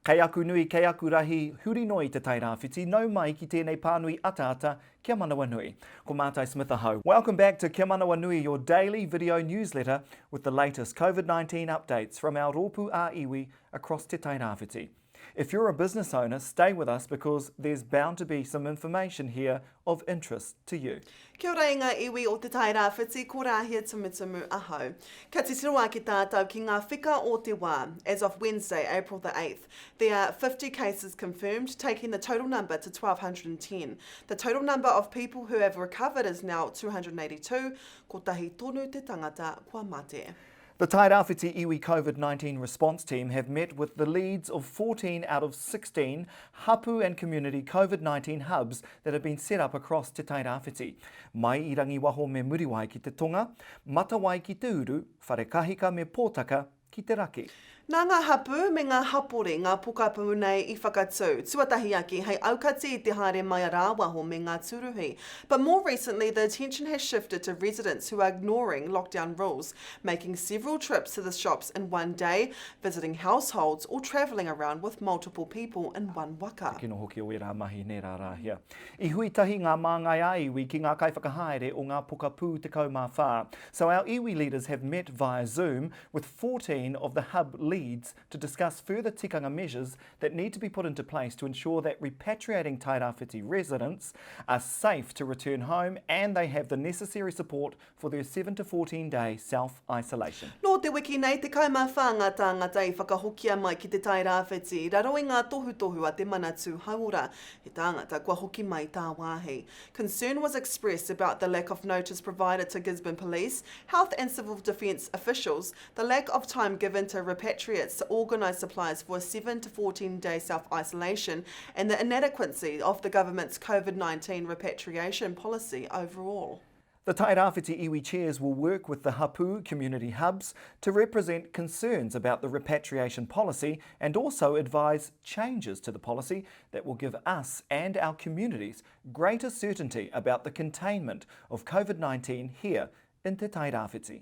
Kei aku nui, kei aku rahi, huri noa i Te Tairāwhiti, nau mai ki tēnei pānui ataata Kia Manawanui. Ko Mātai Smith ahau. Welcome back to Kia Manawanui, your daily video newsletter with the latest COVID-19 updates from our rōpū ā-iwi across Te Tairāwhiti. If you're a business owner, stay with us because there's bound to be some information here of interest to you. Kia ora e ngā iwi o Te Tairāwhiti, ko Rāhia Tumutumu ahau. Kia titiro ake tātou ki ngā whika o te wā. As of Wednesday, April the 8th, there are 50 cases confirmed, taking the total number to 1210. The total number of people who have recovered is now 282, kotahi tonu te tangata kua mate. The Tairāwhiti Iwi COVID-19 response team have met with the leads of 14 out of 16 hapu and community COVID-19 hubs that have been set up across Te Tairāwhiti. Mai i Rangiwaho me Muriwai ki te tonga, Matawai ki te uru, Wharekahika me Pōtaka ki te raki. Nā ngā hapū me ngā hapori ngā pokapū nei i whakatū, tuatahi ake hei aukati i te haere mai a rāwaho me ngā tūruhi. But more recently the attention has shifted to residents who are ignoring lockdown rules, making several trips to the shops in one day, visiting households or travelling around with multiple people in one waka. Te kino hoki o ērā mahi, nē rā Rāhia. I hui tahi ngā māngai ā-iwi ki ngā kaiwhakahaere o ngā pokapū 14. So our iwi leaders have met via Zoom with 14 of the hub leads to discuss further tikanga measures that need to be put into place to ensure that repatriating Tairāwhiti residents are safe to return home and they have the necessary support for their 7 to 14 day self-isolation. Nō te wiki nei, 14 ngā tāngata i whakahokia mai ki Te Tairāwhiti i raro i ngā tohutohu a te Manatū Hauora, he tāngata kua hoki mai tāwāhi. Concern was expressed about the lack of notice provided to Gisborne Police, Health and Civil Defence officials, the lack of time given to repatriates to organise supplies for a 7 to 14 day self-isolation and the inadequacy of the government's COVID-19 repatriation policy overall. The Tairāwhiti Iwi Chairs will work with the Hapu community hubs to represent concerns about the repatriation policy and also advise changes to the policy that will give us and our communities greater certainty about the containment of COVID-19 here in Te Tairāwhiti.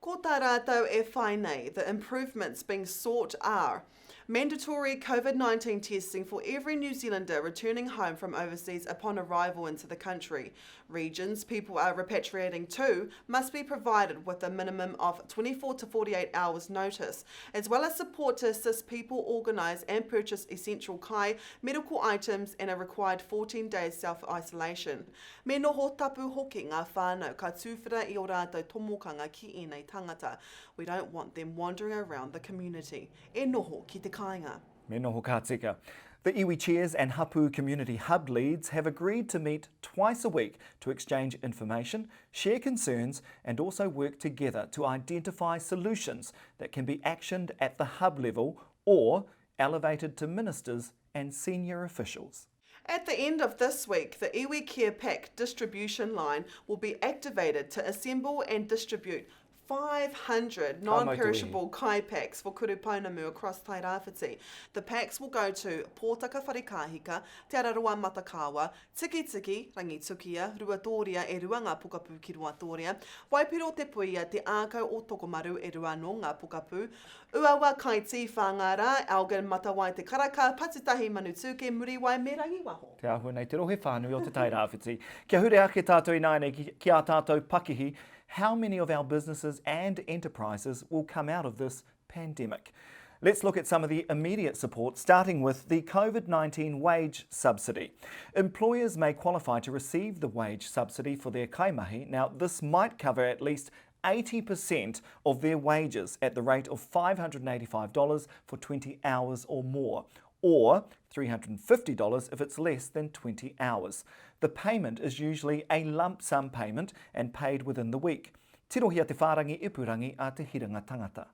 Ko tā rātou e whai nei, the improvements being sought are, mandatory COVID-19 testing for every New Zealander returning home from overseas upon arrival into the country. Regions people are repatriating to must be provided with a minimum of 24 to 48 hours notice, as well as support to assist people organise and purchase essential kai, medical items and a required 14 days self-isolation. Me noho tapu hoki ngā whānau ka tūwhera i ō rātou tomokanga ki ēnei tāngata. We don't want them wandering around the community. E noho ki te kāinga. Me noho ka tika. The iwi chairs and hapu community hub leads have agreed to meet twice a week to exchange information, share concerns and also work together to identify solutions that can be actioned at the hub level or elevated to ministers and senior officials. At the end of this week, the Iwi Care Pack distribution line will be activated to assemble and distribute 500 non-perishable kai packs for Kurupounamu across Tairāwhiti. The packs will go to Pōtaka Wharekāhika, Te Araroa Matakawa, Tikitiki, Rangitukia, Ruatōria e rua ngā pokapū ki Ruatōria, Waipiro Te Puia, Te Ākau o Tokomaru e rua anō ngā pokapū, Uaua, Kaitī, Whāngārā, Elgin, Matawai, Te Karaka, Patutahi, Manutūkē, Muriwai me Rangiwaho. Te āhua nei te rohe whānui o Te Tairāwhiti. Kia huri ake tātou ināianei ki, ki ā tātou pakihi, how many of our businesses and enterprises will come out of this pandemic? Let's look at some of the immediate support, starting with the COVID-19 wage subsidy. Employers may qualify to receive the wage subsidy for their kaimahi. Now, this might cover at least 80% of their wages at the rate of $585 for 20 hours or more, or $350 if it's less than 20 hours. The payment is usually a lump sum payment and paid within the week. Tirohia te whārangi ipurangi a Te Hiranga Tangata.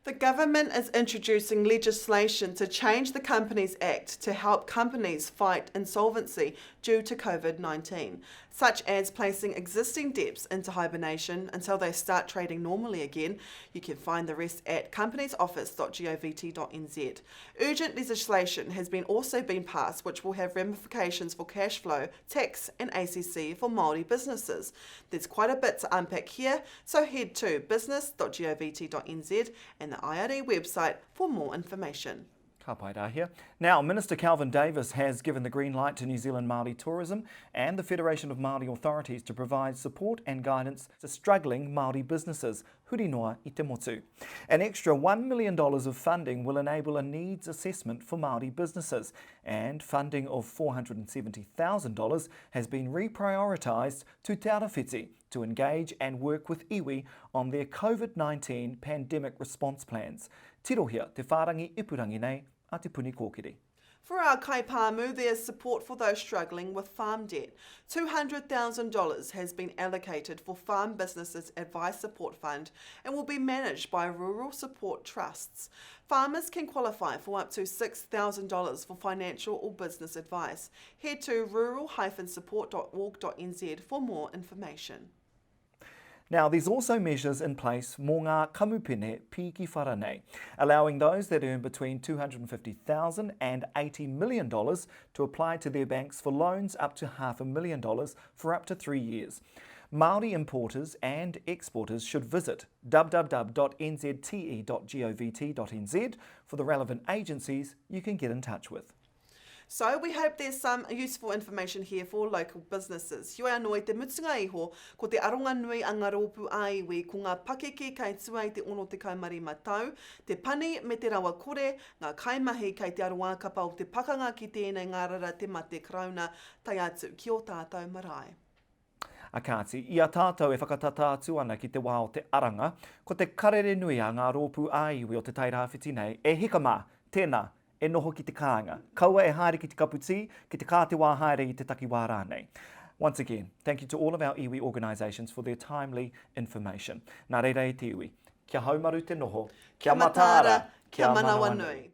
The government is introducing legislation to change the Companies Act to help companies fight insolvency due to COVID-19, such as placing existing debts into hibernation until they start trading normally again. You can find the rest at companiesoffice.govt.nz. Urgent legislation has been also been passed which will have ramifications for cash flow, tax and ACC for Māori businesses. There's quite a bit to unpack here, so head to business.govt.nz and the IRD website for more information. Ka pai rā Now, Minister Kelvin Davis has given the green light to New Zealand Māori Tourism and the Federation of Māori Authorities to provide support and guidance to struggling Māori businesses, huri noa i te motu. An extra $1 million of funding will enable a needs assessment for Māori businesses, and funding of $470,000 has been reprioritised to Te Arawhiti to engage and work with iwi on their COVID-19 pandemic response plans. Tirohia te whārangi ipurangi nei a Te Puni Kōkiri. For our kaipāmu, there's support for those struggling with farm debt. $200,000 has been allocated for Farm Businesses Advice Support Fund and will be managed by Rural Support Trusts. Farmers can qualify for up to $6,000 for financial or business advice. Head to rural-support.org.nz for more information. Now, there's also measures in place mō ngā kamupene pīki whara nei, allowing those that earn between $250,000 and $80 million to apply to their banks for loans up to half a million dollars for up to three years. Māori importers and exporters should visit www.nzte.govt.nz for the relevant agencies you can get in touch with. So we hope there's some useful information here for local businesses. Heoi anō i te mutunga iho, ko te aronga nui a ngā rōpū ā-iwi ko ngā pakeke kei tua i te 65 tau, te pani me te rawa kore, ngā kaimahi kei te aroākapa o te pakanga ki tēnei ngārara te mate Karauna tae atu ki ō tātou marae. A kāti, i a tātou e whakatata atu ana ki te wā o te aranga, ko te karere nui a ngā rōpū ā-iwi o Te Tairāwhiti nei, e hika mā, tēnā, e noho ki te kāinga. Kaua e haere ki te kapu tī, ki te kā te wā haere i te takiwā rānei. Once again, thank you to all of our iwi organisations for their timely information. Nā reira e te iwi, kia haumaru te noho, kia mataara, kia manawanui.